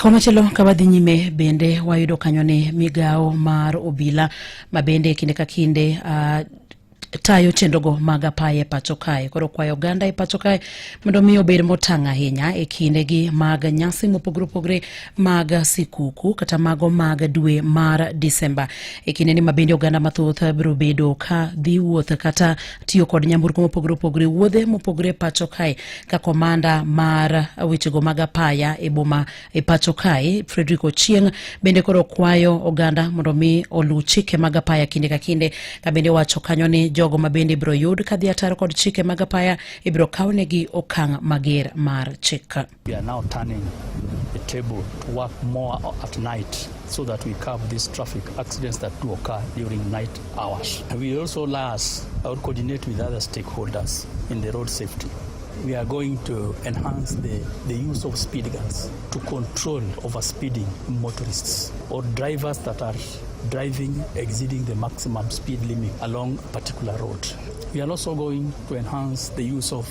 Komachielo ka wadhi nyime bende wayudo kanyo ni migawo mar obila ma bende kinde ka kinde tayo chenrogo mag apaya e pacho kae. Koro kwayo oganda e pacho kae mondo mi obed motang' ahinya e kindegi mag nyasi mopogore opogore mag sikuku kata mago mag dwe mar Disemba. E kindeni ma bende oganda mathoth biro bedo ka dhi wuoth kata tiyo kod nyamburko mopogore opogore wuodhe mopogore e pacho kae ka komanda mar wechego mag apaya e boma e pacho kae Frederick Ochieng bende koro kwayo oganda mondo mi oluw chike mag apaya kinde ka kinde ka bende wacho kanyo ni jogo ma bende ibiro yud ka dhi ataro kod chike mag apaya ibiro kawnegi okang' mager mar chik. We are now turning the table to work more at night so that we curb these traffic accidents that do occur during night hours. We also liaise or coordinate with other stakeholders in the road safety. We are going to enhance the use of speed guns to control overspeeding motorists or drivers that are driving exceeding the maximum speed limit along a particular road. We are also going to enhance the use of